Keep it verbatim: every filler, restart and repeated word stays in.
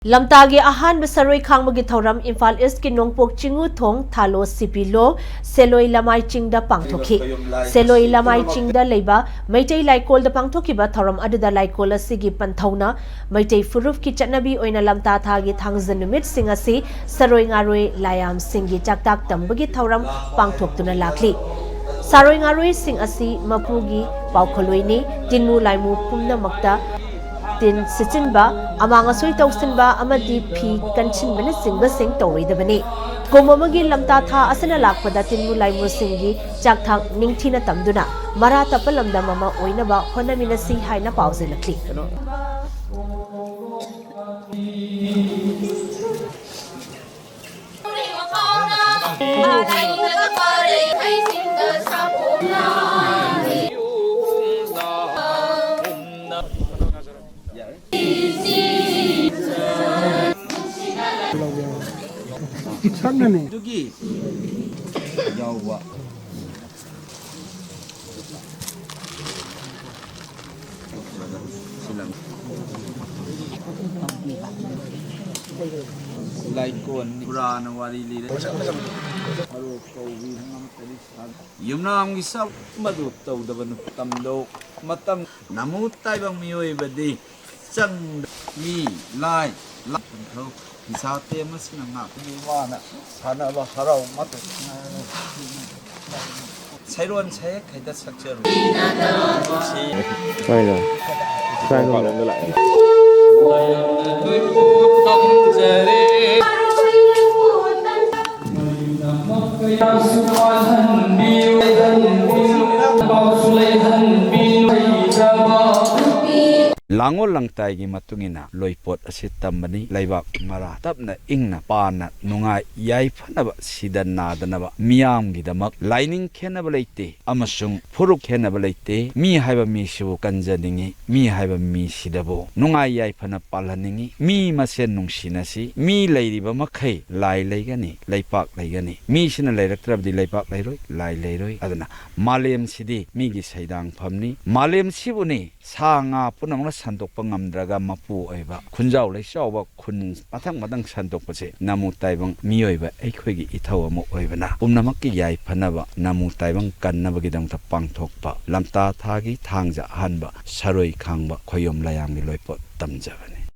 ꯂꯝꯇꯥꯒꯤ ꯑꯍꯥꯟꯕ ꯁꯔꯣꯏ ꯈꯥꯡꯕꯒꯤ ꯊꯧꯔꯝ ꯏꯝꯐꯥꯜ ꯏꯁꯀꯤ ꯅꯣꯡꯄꯣꯛ ꯆꯤꯡꯉꯨ ꯊꯣꯡ ꯊꯥꯂꯣ ꯁꯤꯄꯤ ꯂꯣ ꯁꯦꯂꯣꯏ ꯂꯃꯥꯏ ꯆꯤꯡꯗ ꯄꯥꯡꯊꯣꯛꯈꯤ꯫ ꯁꯦꯂꯣꯏ ꯂꯃꯥꯏ ꯆꯤꯡꯗ ꯂꯩꯕ ꯃꯩꯇꯩ ꯂꯥꯏꯀꯣꯜꯗ ꯄꯥꯡꯊꯣꯛꯈꯤꯕ ꯊꯧꯔꯝ ꯑꯗꯨꯗ ꯂꯥꯏꯀꯣꯜ ꯑꯁꯤꯒꯤ ꯄꯟꯊꯧꯅ ꯃꯩꯇꯩ ꯐꯨꯔꯨꯞꯀꯤ ꯆꯠꯅꯕꯤ ꯑꯣꯏꯅ ꯂꯝꯇꯥ ꯊꯥꯒꯤ ꯊꯥꯡꯖ ꯅꯨꯃꯤꯠꯁꯤꯡ ꯑꯁꯤ ꯁꯔꯣꯏ ꯉꯥꯔꯣꯏ ꯂꯥꯏꯌꯥꯝꯁꯤꯡꯒꯤ ꯆꯥꯛꯇꯥꯛ ꯇꯝꯕꯒꯤ ꯊꯧꯔꯝ ꯄꯥꯡꯊꯣꯛꯇꯨꯅ ꯂꯥꯛꯂꯤ꯫ ꯁꯥꯔꯣꯏ ꯉꯥꯔꯣꯏꯁꯤꯡ ꯑꯁꯤ ꯃꯄꯨꯒꯤ ꯄꯥꯎꯈꯣꯜꯂꯣꯏꯅꯤ꯫ ꯇꯤꯟꯃꯨ ꯂꯥꯏꯃꯨ ꯄꯨꯝꯅꯃꯛꯇ ꯇꯤꯟ ꯁꯤꯠꯆꯤꯟꯕ, ꯑꯃꯥꯡ ꯑꯁꯣꯏ ꯇꯧꯁꯤꯟꯕ ꯑꯃꯗꯤ ꯐꯤ ꯀꯟꯁꯤꯟꯕꯅꯆꯤꯡꯕꯁꯤꯡ ꯇꯧꯔꯣꯏꯗꯕꯅꯤ꯫ ꯀꯨꯝ ꯑꯃꯒꯤ ꯂꯝꯇꯥ ꯊꯥ ꯑꯁꯤꯅ ꯂꯥꯛꯄꯗ ꯇꯤꯟꯃꯨ ꯂꯥꯏꯃꯨꯁꯤꯡꯒꯤ ꯆꯥꯛꯊꯥꯛ ꯅꯤꯡꯊꯤꯅ ꯇꯝꯗꯨꯅ ꯃꯔꯥ ꯇꯞꯄ ꯂꯝꯗꯝ ꯑꯃ ꯑꯣꯏꯅꯕ ꯍꯣꯠꯅꯃꯤꯟꯅꯁꯤ ꯍꯥꯏꯅ ꯄꯥꯎꯖꯦꯜꯂꯛꯂꯤ꯫ ꯁꯛꯅꯅꯦ꯫ ꯑꯗꯨꯒꯤ ꯌꯥꯎꯕ꯫ ꯂꯥꯏꯀꯣꯟ ꯄꯨꯔꯥꯅ ꯋꯥꯔꯤ ꯂꯤꯔꯦ꯫ ꯐꯔꯣ ꯀꯧꯕꯤ ꯑꯉꯝꯇꯗꯤ ꯁꯥ-, ꯌꯨꯝꯅꯥꯝꯒꯤ ꯁꯛ ꯃꯗꯨ ꯇꯧꯗꯕ ꯃꯇꯝꯗꯣ, ꯃꯇꯝ ꯅꯃꯨ ꯇꯥꯏꯕꯪ ꯃꯤꯑꯣꯏꯕꯗꯤ ꯆꯪꯗ ꯃꯤ ꯂꯥꯏ ꯂꯥꯛꯄ ꯊꯧ ꯐꯤꯁꯥ ꯇꯦꯝ ꯑꯁꯤꯅ ꯉꯥꯛꯄꯅꯤ꯫ ꯋꯥꯅ ꯁꯥꯟꯅꯕ ꯍꯔꯥꯎ ꯃꯇꯨꯡ ꯁꯩꯔꯣꯟ ꯁꯩꯍꯦꯛ ꯍꯩꯗ ꯁꯛꯆꯔꯨ꯫ ꯁꯤ ꯍꯣꯏꯅꯦ꯫ ꯀꯥꯏꯗꯅꯣ? ꯃꯄꯥꯟꯂꯣꯝꯗ ꯂꯥꯛꯑꯦ꯫ ꯂꯥꯡꯑꯣꯜ ꯂꯥꯡꯇꯥꯏꯒꯤ ꯃꯇꯨꯡ ꯏꯟꯅ ꯂꯣꯏꯄꯣꯠ ꯑꯁꯤ ꯇꯝꯕꯅꯤ꯫ ꯂꯩꯕꯥꯛ ꯃꯔꯥ ꯇꯞꯅ ꯏꯪꯅ ꯄꯥꯅ ꯅꯨꯡꯉꯥꯏ ꯌꯥꯏꯐꯅꯕ, ꯁꯤꯗ ꯅꯥꯗꯅꯕ ꯃꯤꯌꯥꯝꯒꯤꯗꯃꯛ ꯂꯥꯏꯅꯤꯡ ꯈꯦꯠꯅꯕ ꯂꯩꯇꯦ ꯑꯃꯁꯨꯡ ꯐꯨꯔꯨꯞ ꯈꯦꯠꯅꯕ ꯂꯩꯇꯦ꯫ ꯃꯤ ꯍꯥꯏꯕ ꯃꯤꯁꯤꯕꯨ ꯀꯟꯖꯅꯤꯡꯏ, ꯃꯤ ꯍꯥꯏꯕ ꯃꯤꯁꯤꯗꯕꯨ ꯅꯨꯡꯉꯥꯏ ꯌꯥꯏꯐꯅ ꯄꯥꯜꯍꯟꯅꯤꯡꯏ꯫ ꯃꯤ ꯃꯁꯦꯟ ꯅꯨꯡꯁꯤꯅꯁꯤ꯫ ꯃꯤ ꯂꯩꯔꯤꯕ ꯃꯈꯩ ꯂꯥꯏ ꯂꯩꯒꯅꯤ, ꯂꯩꯄꯥꯛ ꯂꯩꯒꯅꯤ꯫ ꯃꯤꯁꯤꯅ ꯂꯩꯔꯛꯇ꯭ꯔꯕꯗꯤ ꯂꯩꯄꯥꯛ ꯂꯩꯔꯣꯏ, ꯂꯥꯏ ꯂꯩꯔꯣꯏ꯫ ꯑꯗꯨꯅ ꯃꯥꯂꯦꯝꯁꯤꯗꯤ ꯃꯤꯒꯤ ꯁꯩꯗꯥꯡꯐꯝꯅꯤ꯫ ꯃꯥꯂꯦꯝꯁꯤꯕꯨꯅꯤ ꯁꯥ ꯉꯥ ꯄꯨꯝꯅꯃꯛꯅ ꯁꯟꯗꯣꯛ ꯊꯣꯛꯄ ꯉꯝꯗ꯭ꯔꯒ ꯃꯄꯨ ꯑꯣꯏꯕ ꯈꯨꯟꯖꯥꯎ ꯂꯩꯆꯥꯎꯕ ꯈꯨꯟ ꯃꯊꯪ ꯃꯊꯪ ꯁꯟꯗꯣꯛꯄꯁꯦ ꯅꯃꯨ ꯇꯥꯏꯕꯪ ꯃꯤꯑꯣꯏꯕ ꯑꯩꯈꯣꯏꯒꯤ ꯏꯊꯧ ꯑꯃ ꯑꯣꯏꯕꯅ ꯄꯨꯝꯅꯃꯛꯀꯤ ꯌꯥꯏꯐꯅꯕ ꯅꯃꯨ ꯇꯥꯏꯕꯪ ꯀꯟꯅꯕꯒꯤꯗꯃꯛꯇ ꯄꯥꯡꯊꯣꯛꯄ ꯂꯝꯇꯥ ꯊꯥꯒꯤ ꯊꯥꯡꯖ ꯑꯍꯥꯟꯕ ꯁꯔꯣꯏ ꯈꯥꯡꯕ ꯈꯣꯌꯣꯝ ꯂꯥꯌꯥꯝꯒꯤ ꯂꯣꯏꯄꯣꯠ ꯇꯝꯖꯕꯅꯤ꯫